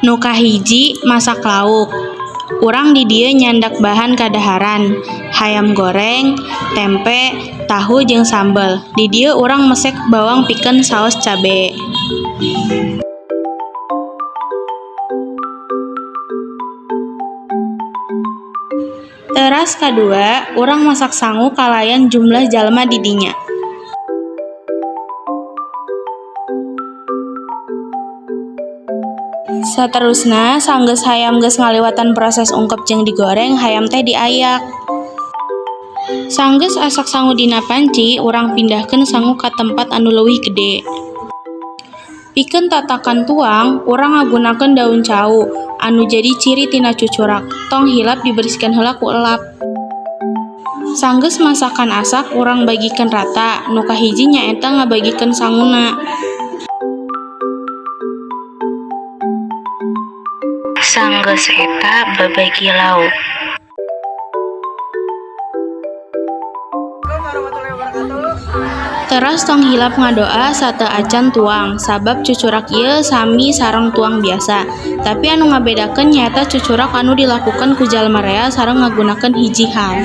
Nu kahiji, masak lauk. Urang di dieu nyandak bahan kadaharan: hayam goreng, tempe, tahu jeung sambel. Di dieu urang mesek bawang pikeun saos cabe. Teras kadua, urang masak sangu kalayan jumlah jalma di dinya. Saterusna, sanggeus hayam geus ngaliwatan proses ungkep jeung digoreng, hayam teh diayak. Sanggeus asak sangu dina panci, urang pindahkeun sangu ka tempat anu leuwih gede. Pikeun tatakan tuang, urang ngagunakeun daun cau, anu jadi ciri tina cucurak. Tong hilap dibersihkeun heula ku elap. Sanggeus masakan asak, urang bagikeun rata. Nu kahiji nyaeta ngabagikeun sanguna. Sanggeus eta babagi lauk. Teras tong hilap ngadoa sateuacan tuang, sabab cucurak ieu sami sareng tuang biasa, tapi anu ngabedakeun nyaeta cucurak anu dilakukeun ku jalma rea sareng ngagunakeun hiji hal.